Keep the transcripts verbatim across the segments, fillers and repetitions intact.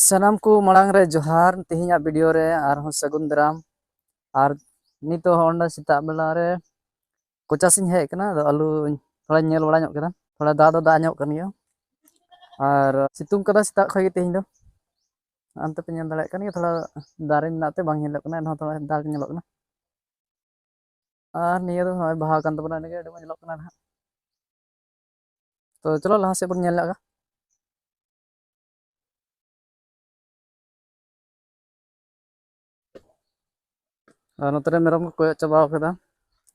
ᱥᱟᱱᱟᱢ ᱠᱚ ᱢᱟᱲᱟᱝ ᱨᱮ ᱡᱚᱦᱟᱨ, ᱛᱮᱦᱮᱧᱟᱜ ᱵᱷᱤᱰᱤᱭᱳ ᱨᱮ ᱟᱨᱦᱚᱸ ᱥᱟᱹᱜᱩᱱ ᱫᱟᱨᱟᱢ᱾ ᱟᱨ ᱱᱤᱛᱚᱜ ᱦᱚᱸ ᱚᱸᱰᱮ ᱥᱮᱛᱟᱜ ᱵᱮᱞᱟ ᱨᱮ ᱠᱚᱪᱟᱥ ᱤᱧ ᱦᱮᱡ ᱟᱠᱟᱱᱟ, ᱟᱫᱚ ᱟᱹᱞᱩ ᱛᱷᱚᱲᱟᱧ ᱧᱮᱞ ᱵᱟᱲᱟ ᱧᱚᱜ ᱠᱮᱫᱟ᱾ ᱛᱷᱚᱲᱟ ᱫᱟᱜ ᱫᱚ ᱫᱟᱜ ᱧᱚᱜ ᱠᱟᱱ ᱜᱮᱭᱟ, ᱟᱨ ᱥᱤᱛᱩᱝ ᱠᱟᱫᱟ ᱥᱮᱛᱟᱜ ᱠᱷᱚᱱ ᱜᱮ ᱛᱮᱦᱮᱧ ᱫᱚ᱾ ᱦᱟᱱᱛᱮ ᱯᱮ ᱧᱮᱞ ᱫᱟᱲᱮᱭᱟᱜ ᱠᱟᱱ ᱜᱮᱭᱟ, ᱛᱷᱚᱲᱟ ᱫᱟᱨᱮ ᱢᱮᱱᱟᱜ ᱛᱮ ᱵᱟᱝ ᱧᱮᱞᱚᱜ ᱠᱟᱱᱟ, ᱮᱱᱦᱚᱸ ᱛᱷᱚᱲᱟ ᱫᱟᱜ ᱧᱮᱞᱚᱜ ᱠᱟᱱᱟ᱾ ᱟᱨ ᱱᱤᱭᱟᱹ ᱫᱚ ᱱᱚᱜᱼᱚᱭ ᱵᱟᱦᱟ ᱠᱟᱱ ᱛᱟᱵᱚᱱᱟ, ᱤᱱᱟᱹᱜᱮ ᱟᱹᱰᱤ ᱢᱚᱡᱽ ᱧᱮᱞᱚᱜ ᱠᱟᱱᱟ ᱱᱟᱦᱟᱜ᱾ ᱛᱚ ᱪᱚᱞᱚ ᱞᱟᱦᱟ ᱥᱮᱫ ᱵᱚᱱ ᱧᱮᱞ ᱞᱮᱜᱟ᱾ ᱟᱨ ᱱᱚᱛᱮ ᱨᱮ ᱢᱮᱨᱚᱢ ᱠᱚ ᱠᱚᱭᱚᱜ ᱪᱟᱵᱟᱣ ᱠᱟᱫᱟ᱾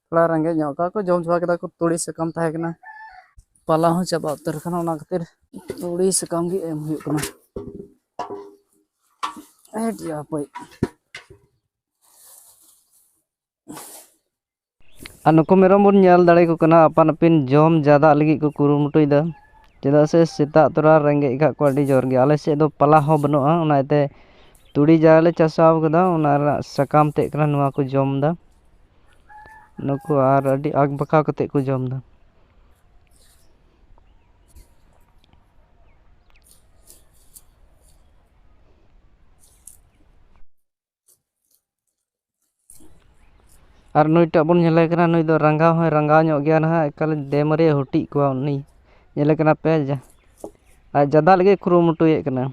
ᱛᱷᱚᱲᱟ ᱨᱮᱸᱜᱮᱡ ᱧᱚᱜ ᱠᱟᱜ ᱠᱚ, ᱡᱚᱢ ᱪᱟᱵᱟ ᱠᱮᱫᱟ ᱠᱚ, ᱛᱩᱲᱤ ᱥᱟᱠᱟᱢ ᱛᱟᱦᱮᱸ ᱠᱟᱱᱟ᱾ ᱯᱟᱞᱟ ᱦᱚᱸ ᱪᱟᱵᱟ ᱩᱛᱟᱹᱨ ᱠᱟᱱᱟ, ᱚᱱᱟ ᱠᱷᱟᱹᱛᱤᱨ ᱛᱩᱲᱤ ᱥᱟᱠᱟᱢ ᱜᱮ ᱮᱢ ᱦᱩᱭᱩᱜ ᱠᱟᱱᱟ᱾ ᱦᱮᱴ ᱭᱟ ᱦᱟᱯᱳᱭ᱾ ᱟᱨ ᱱᱩᱠᱩ ᱢᱮᱨᱚᱢ ᱵᱚᱱ ᱧᱮᱞ ᱫᱟᱲᱮᱭᱟᱠᱚ ᱠᱟᱱᱟ, ᱟᱯᱟᱱ ᱟᱹᱯᱤᱱ ᱡᱚᱢ ᱡᱟᱫᱟᱜ ᱞᱟᱹᱜᱤᱫ ᱠᱚ ᱠᱩᱨᱩᱢᱩᱴᱩᱭᱮᱫᱟ, ᱪᱮᱫᱟᱜ ᱥᱮ ᱥᱮᱛᱟᱜ ᱛᱚᱨᱟ ᱨᱮᱸᱜᱮᱡ ᱟᱠᱟᱫ ᱠᱚᱣᱟ ᱟᱹᱰᱤ ᱡᱳᱨ ᱜᱮ᱾ ᱟᱞᱮ ᱥᱮᱫ ᱫᱚ ᱯᱟᱞᱟ ᱦᱚᱸ ᱵᱟᱹᱱᱩᱜᱼᱟ, ᱚᱱᱟ ᱤᱭᱟᱹᱛᱮ ᱛᱩᱲᱤ ᱡᱟᱞᱮ ᱪᱟᱥᱟᱣ ᱠᱟᱫᱟ, ᱚᱱᱟ ᱨᱮᱱᱟᱜ ᱥᱟᱠᱟᱢ ᱛᱮᱫ ᱠᱟᱱᱟ, ᱱᱚᱣᱟ ᱠᱚ ᱡᱚᱢ ᱮᱫᱟ ᱱᱩᱠᱩ, ᱟᱨ ᱟᱹᱰᱤ ᱟᱸᱠ ᱵᱟᱸᱠᱟᱣ ᱠᱟᱛᱮᱫ ᱠᱚ ᱡᱚᱢ ᱮᱫᱟ᱾ ᱟᱨ ᱱᱩᱭᱴᱟᱜ ᱵᱚᱱ ᱧᱮᱞᱮ ᱠᱟᱱᱟ, ᱱᱩᱭ ᱫᱚ ᱨᱟᱸᱜᱟᱣ ᱦᱚᱸᱭ ᱨᱟᱸᱜᱟᱣ ᱧᱚᱜ ᱜᱮᱭᱟ ᱱᱟᱦᱟᱜ, ᱮᱠᱟᱞ ᱫᱮᱢᱟᱹᱨᱤᱭᱟᱹ ᱦᱩᱴᱤᱡ ᱠᱚᱣᱟ ᱩᱱᱤ᱾ ᱧᱮᱞᱮ ᱠᱟᱱᱟ ᱯᱮ, ᱡᱟ-, ᱟᱡ ᱡᱟᱫᱟ ᱞᱟᱹᱜᱤᱫ ᱠᱩᱨᱩᱢᱩᱴᱩᱭᱮᱫ ᱠᱟᱱᱟ᱾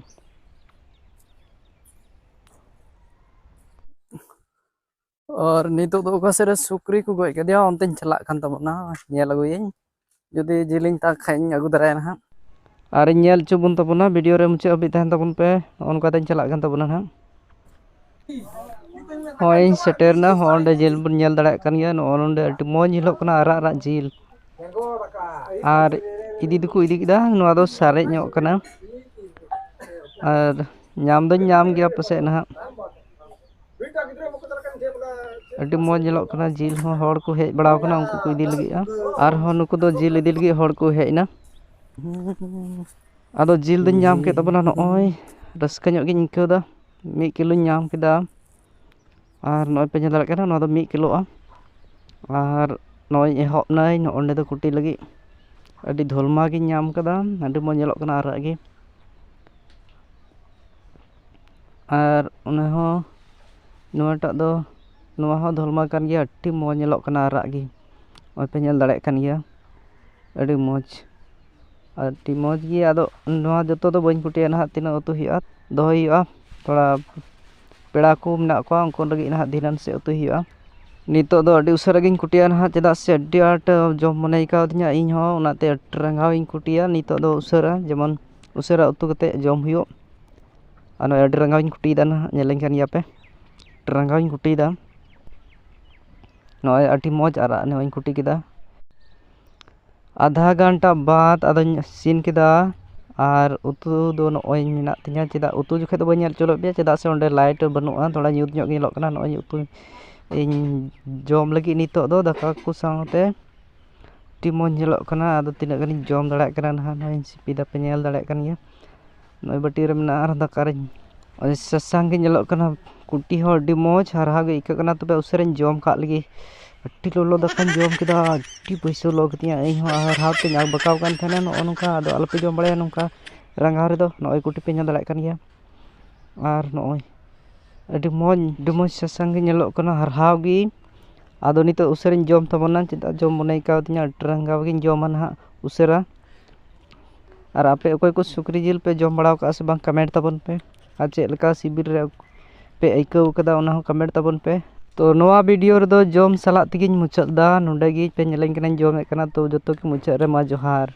ᱟᱨ ᱱᱤᱛᱚᱜ ᱫᱚ ᱚᱠᱟ ᱥᱮᱫ ᱨᱮ ᱥᱩᱠᱨᱤ ᱠᱚ ᱜᱚᱡ ᱠᱮᱫᱮᱭᱟ, ᱚᱱᱛᱮᱧ ᱪᱟᱞᱟᱜ ᱠᱟᱱ ᱛᱟᱵᱚᱱᱟ, ᱧᱮᱞ ᱟᱹᱜᱩᱭᱟᱹᱧ᱾ ᱡᱩᱫᱤ ᱡᱤᱞᱤᱧ ᱛᱟᱠ ᱠᱷᱟᱡ ᱤᱧ ᱟᱹᱜᱩ ᱫᱟᱨᱟᱭᱟ ᱱᱟᱦᱟᱜ᱾ ᱟᱨᱤᱧ ᱧᱮᱞ ᱦᱚᱪᱚ ᱵᱚᱱ ᱛᱟᱵᱚᱱᱟ, ᱵᱷᱤᱰᱤᱭᱳ ᱨᱮ ᱢᱩᱪᱟᱹᱫ ᱦᱟᱹᱵᱤᱡ ᱛᱟᱦᱮᱱ ᱛᱟᱵᱚᱱ ᱯᱮ᱾ ᱱᱚᱜᱼᱚ ᱱᱚᱝᱠᱟ ᱛᱮᱧ ᱪᱟᱞᱟᱜ ᱠᱟᱱ ᱛᱟᱵᱚᱱᱟ ᱱᱟᱦᱟᱜ᱾ ᱦᱚᱸᱜᱼᱚᱭ ᱤᱧ ᱥᱮᱴᱮᱨᱱᱟ, ᱦᱚᱸᱜᱼᱚ ᱱᱚᱸᱰᱮ ᱡᱤᱞ ᱵᱚᱱ ᱧᱮᱞ ᱫᱟᱲᱮᱭᱟᱜ ᱠᱟᱱ ᱜᱮᱭᱟ᱾ ᱱᱚᱜᱼᱚ ᱱᱚᱸᱰᱮ ᱟᱹᱰᱤ ᱢᱚᱡᱽ ᱧᱮᱞᱚᱜ ᱠᱟᱱᱟ ᱟᱨᱟᱜ ᱟᱨᱟᱜ ᱡᱤᱞ᱾ ᱟᱨ ᱤᱫᱤ ᱫᱚᱠᱚ ᱤᱫᱤ ᱠᱮᱫᱟ, ᱱᱚᱣᱟ ᱫᱚ ᱥᱟᱨᱮᱡ ᱧᱚᱜ ᱠᱟᱱᱟ᱾ ᱟᱨ ᱧᱟᱢ ᱫᱚᱧ ᱧᱟᱢ ᱜᱮᱭᱟ ᱯᱟᱥᱮᱡ ᱱᱟᱦᱟᱜ᱾ ᱟᱹᱰᱤ ᱢᱚᱡᱽ ᱧᱮᱞᱚᱜ ᱠᱟᱱᱟ, ᱡᱤᱞ ᱦᱚᱸ ᱦᱚᱲ ᱠᱚ ᱦᱮᱡ ᱵᱟᱲᱟᱣ ᱠᱟᱱᱟ, ᱩᱱᱠᱩ ᱠᱚ ᱤᱫᱤ ᱞᱟᱹᱜᱤᱫᱼᱟ᱾ ᱟᱨᱦᱚᱸ ᱱᱩᱠᱩ ᱫᱚ ᱡᱤᱞ ᱤᱫᱤ ᱞᱟᱹᱜᱤᱫ ᱦᱚᱲ ᱠᱚ ᱦᱮᱡ ᱮᱱᱟ᱾ ᱟᱫᱚ ᱡᱤᱞ ᱫᱚᱧ ᱧᱟᱢ ᱠᱮᱫ ᱛᱟᱵᱚᱱᱟ, ᱱᱚᱜᱼᱚᱭ ᱨᱟᱹᱥᱠᱟᱹ ᱧᱚᱜ ᱜᱤᱧ ᱟᱹᱭᱠᱟᱹᱣ ᱮᱫᱟ, ᱢᱤᱫ ᱠᱤᱞᱳᱧ ᱧᱟᱢ ᱠᱮᱫᱟ᱾ ᱟᱨ ᱱᱚᱜᱼᱚᱭ ᱯᱮ ᱧᱮᱞ ᱫᱟᱲᱮᱭᱟᱜ ᱠᱟᱱᱟ, ᱱᱚᱣᱟ ᱫᱚ ᱢᱤᱫ ᱠᱤᱞᱳᱜᱼᱟ᱾ ᱟᱨ ᱱᱚᱜᱼᱚᱭ ᱮᱦᱚᱵ ᱱᱟᱹᱧ ᱱᱚᱜᱼᱚ ᱱᱚᱸᱰᱮ ᱫᱚ ᱠᱩᱴᱤ ᱞᱟᱹᱜᱤᱫ᱾ ᱟᱹᱰᱤ ᱫᱷᱚᱞᱢᱟ ᱜᱤᱧ ᱧᱟᱢ ᱠᱟᱫᱟ, ᱟᱹᱰᱤ ᱢᱚᱡᱽ ᱧᱮᱞᱚᱜ ᱠᱟᱱᱟ ᱟᱨᱟᱜ ᱜᱮ᱾ ᱟᱨ ᱚᱱᱟ ᱦᱚᱸ, ᱱᱚᱣᱟᱴᱟᱜ ᱫᱚ, ᱱᱚᱣᱟ ᱦᱚᱸ ᱫᱷᱚᱞᱢᱟ ᱠᱟᱱ ᱜᱮᱭᱟ, ᱟᱹᱰᱤ ᱢᱚᱡᱽ ᱧᱮᱞᱚᱜ ᱠᱟᱱᱟ, ᱟᱨᱟᱜ ᱜᱮ᱾ ᱱᱚᱜᱼᱚᱭ ᱯᱮ ᱧᱮᱞ ᱫᱟᱲᱮᱭᱟᱜ ᱠᱟᱱ ᱜᱮᱭᱟ, ᱟᱹᱰᱤ ᱢᱚᱡᱽ, ᱟᱹᱰᱤ ᱢᱚᱡᱽ ᱜᱮ᱾ ᱟᱫᱚ ᱱᱚᱣᱟ ᱡᱚᱛᱚ ᱫᱚ ᱵᱟᱹᱧ ᱠᱩᱴᱤᱭᱟ ᱱᱟᱦᱟᱜ, ᱛᱤᱱᱟᱹᱜ ᱩᱛᱩ ᱦᱩᱭᱩᱜᱼᱟ, ᱫᱚᱦᱚᱭ ᱦᱩᱭᱩᱜᱼᱟ, ᱛᱷᱚᱲᱟ ᱯᱮᱲᱟ ᱠᱚ ᱢᱮᱱᱟᱜ ᱠᱚᱣᱟ, ᱩᱱᱠᱩ ᱞᱟᱹᱜᱤᱫ ᱱᱟᱦᱟᱜ ᱫᱷᱤᱱᱟᱹᱱ ᱥᱮᱫ ᱩᱛᱩᱭ ᱦᱩᱭᱩᱜᱼᱟ᱾ ᱱᱤᱛᱚᱜ ᱫᱚ ᱟᱹᱰᱤ ᱩᱥᱟᱹᱨᱟ ᱜᱤᱧ ᱠᱩᱴᱤᱭᱟ ᱱᱟᱦᱟᱜ, ᱪᱮᱫᱟᱜ ᱥᱮ ᱟᱹᱰᱤ ᱟᱸᱴ ᱡᱚᱢ ᱢᱚᱱᱮᱭ ᱠᱟᱣᱫᱤᱧᱟ ᱤᱧ ᱦᱚᱸ, ᱚᱱᱟᱛᱮ ᱟᱹᱰᱤ ᱨᱟᱸᱜᱟᱣ ᱤᱧ ᱠᱩᱴᱤᱭᱟ ᱱᱤᱛᱚᱜ ᱫᱚ ᱩᱥᱟᱹᱨᱟ, ᱡᱮᱢᱚᱱ ᱩᱥᱟᱹᱨᱟ ᱩᱛᱩ ᱠᱟᱛᱮᱫ ᱡᱚᱢ ᱦᱩᱭᱩᱜ᱾ ᱟᱨ ᱱᱚᱜᱼᱚᱭ ᱟᱹᱰᱤ ᱨᱟᱸᱜᱟᱣ ᱤᱧ ᱠᱩᱴᱤᱭᱮᱫᱟ ᱱᱟᱦᱟᱜ, ᱧᱮᱞᱮᱧ ᱠᱟᱱ ᱜᱮᱭᱟ ᱯᱮ, ᱟᱹᱰᱤ ᱨᱟᱸᱜᱟᱣ ᱤᱧ ᱠᱩᱴᱤᱭᱮᱫᱟ᱾ ᱱᱚᱜᱼᱚᱭ ᱟᱹᱰᱤ ᱢᱚᱡᱽ ᱟᱨᱟᱜ ᱱᱚᱜᱼᱚᱭ ᱤᱧ ᱠᱩᱴᱤ ᱠᱮᱫᱟ᱾ ᱟᱫᱷᱟ ᱜᱷᱚᱱᱴᱟ ᱵᱟᱫᱽ ᱟᱫᱚᱧ ᱤᱥᱤᱱ ᱠᱮᱫᱟ᱾ ᱟᱨ ᱩᱛᱩ ᱫᱚ ᱱᱚᱜᱼᱚᱭ ᱢᱮᱱᱟᱜ ᱛᱤᱧᱟᱹ, ᱪᱮᱫᱟᱜ ᱩᱛᱩ ᱡᱚᱠᱷᱮᱡ ᱫᱚ ᱵᱟᱹᱧ ᱧᱮᱞ ᱦᱚᱪᱚ ᱞᱮᱫ ᱯᱮᱭᱟ, ᱪᱮᱫᱟᱜ ᱥᱮ ᱚᱸᱰᱮ ᱞᱟᱭᱤᱴ ᱵᱟᱹᱱᱩᱜᱼᱟ, ᱛᱷᱚᱲᱟ ᱧᱩᱛ ᱧᱚᱜ ᱜᱮ ᱧᱮᱞᱚᱜ ᱠᱟᱱᱟ᱾ ᱱᱚᱜᱼᱚᱭ ᱩᱛᱩ ᱤᱧ ᱡᱚᱢ ᱞᱟᱹᱜᱤᱫ ᱱᱤᱛᱚᱜ ᱫᱚ ᱫᱟᱠᱟ ᱠᱚ ᱥᱟᱶᱛᱮ᱾ ᱟᱹᱰᱤ ᱢᱚᱡᱽ ᱧᱮᱞᱚᱜ ᱠᱟᱱᱟ᱾ ᱟᱫᱚ ᱛᱤᱱᱟᱹᱜ ᱜᱟᱱᱤᱧ ᱡᱚᱢ ᱫᱟᱲᱮᱭᱟᱜ ᱠᱟᱱᱟ ᱱᱟᱦᱟᱜ, ᱱᱚᱜᱼᱚᱭ ᱤᱧ ᱥᱤᱯᱤ ᱫᱟ, ᱯᱮ ᱧᱮᱞ ᱫᱟᱲᱮᱭᱟᱜ ᱠᱟᱱ ᱜᱮᱭᱟ᱾ ᱱᱚᱜᱼᱚᱭ ᱵᱟᱹᱴᱤ ᱨᱮ ᱢᱮᱱᱟᱜᱼᱟ ᱟᱨ ᱫᱟᱠᱟ ᱨᱮᱧ, ᱱᱚᱜᱼᱚᱭ ᱥᱟᱥᱟᱝ ᱜᱮ ᱧᱮᱞᱚᱜ ᱠᱟᱱᱟ᱾ ᱠᱩᱴᱤ ᱦᱚᱸ ᱟᱹᱰᱤ ᱢᱚᱡᱽ ᱦᱟᱨᱦᱟᱣ ᱜᱮ ᱟᱹᱭᱠᱟᱹᱜ ᱠᱟᱱᱟ᱾ ᱛᱚᱵᱮ ᱩᱥᱟᱹᱨᱟᱧ ᱡᱚᱢ ᱠᱟᱜ ᱞᱮᱜᱮ, ᱟᱹᱰᱤ ᱞᱚᱞᱚ ᱫᱟᱠᱟᱧ ᱡᱚᱢ ᱠᱮᱫᱟ, ᱟᱹᱰᱤ ᱯᱩᱭᱥᱟᱹ ᱞᱚ ᱠᱮᱫᱤᱧᱟ᱾ ᱤᱧ ᱦᱚᱸ ᱦᱟᱨᱦᱟᱣ ᱛᱮᱧ ᱟᱠᱵᱟᱠᱟᱣ ᱠᱟᱱ ᱛᱟᱦᱮᱱᱟ᱾ ᱱᱚᱜᱼᱚ ᱱᱚᱝᱠᱟ ᱟᱫᱚ ᱟᱞᱚᱯᱮ ᱡᱚᱢ ᱵᱟᱲᱟᱭᱟ ᱱᱚᱝᱠᱟ ᱨᱟᱸᱜᱟᱣ ᱨᱮᱫᱚ᱾ ᱱᱚᱜᱼᱚᱭ ᱠᱩᱴᱤ ᱯᱮ ᱧᱮᱞ ᱫᱟᱲᱮᱭᱟᱜ ᱠᱟᱱ ᱜᱮᱭᱟ᱾ ᱟᱨ ᱱᱚᱜᱼᱚᱭ ᱟᱹᱰᱤ ᱢᱚᱡᱽ, ᱟᱹᱰᱤ ᱢᱚᱡᱽ ᱥᱟᱥᱟᱝ ᱜᱮ ᱧᱮᱞᱚᱜ ᱠᱟᱱᱟ, ᱦᱟᱨᱦᱟᱣ ᱜᱮ᱾ ᱟᱫᱚ ᱱᱤᱛᱚᱜ ᱩᱥᱟᱹᱨᱟᱧ ᱡᱚᱢ ᱛᱟᱵᱚᱱᱟ, ᱪᱮᱫᱟᱜ ᱡᱚᱢ ᱢᱚᱱᱮ ᱠᱟᱣᱫᱤᱧᱟ, ᱟᱹᱰᱤ ᱨᱟᱸᱜᱟᱣ ᱜᱤᱧ ᱡᱚᱢᱟ ᱱᱟᱦᱟᱜ ᱩᱥᱟᱹᱨᱟ᱾ ᱟᱨ ᱟᱯᱮ ᱚᱠᱚᱭ ᱠᱚ ᱥᱩᱠᱨᱤ ᱡᱤᱞ ᱯᱮ ᱡᱚᱢ ᱵᱟᱲᱟ ᱟᱠᱟᱫᱼᱟ ᱥᱮ ᱵᱟᱝ, ᱠᱚᱢᱮᱱᱴ ᱛᱟᱵᱚᱱ ᱯᱮ᱾ ᱟᱨ ᱪᱮᱫ ᱞᱮᱠᱟ ᱥᱤᱵᱤᱞ ᱨᱮ ᱯᱮ ᱟᱹᱭᱠᱟᱹᱣ ᱠᱟᱫᱟ, ᱚᱱᱟ ᱦᱚᱸ ᱠᱚᱢᱮᱱᱴ ᱛᱟᱵᱚᱱ ᱯᱮ᱾ ᱛᱚ ᱱᱚᱣᱟ ᱵᱷᱤᱰᱤᱭᱳ ᱨᱮᱫᱚ ᱡᱚᱢ ᱥᱟᱞᱟᱜ ᱛᱮᱜᱮᱧ ᱢᱩᱪᱟᱹᱫ ᱮᱫᱟ᱾ ᱱᱚᱸᱰᱮ ᱜᱮ ᱯᱮ ᱧᱮᱞᱮᱧ ᱠᱟᱱᱟᱧ ᱡᱚᱢᱮᱫ ᱠᱟᱱᱟ᱾ ᱛᱚ ᱡᱚᱛᱚ ᱜᱮ ᱢᱩᱪᱟᱹᱫ ᱨᱮ ᱢᱟ ᱡᱚᱦᱟᱨ᱾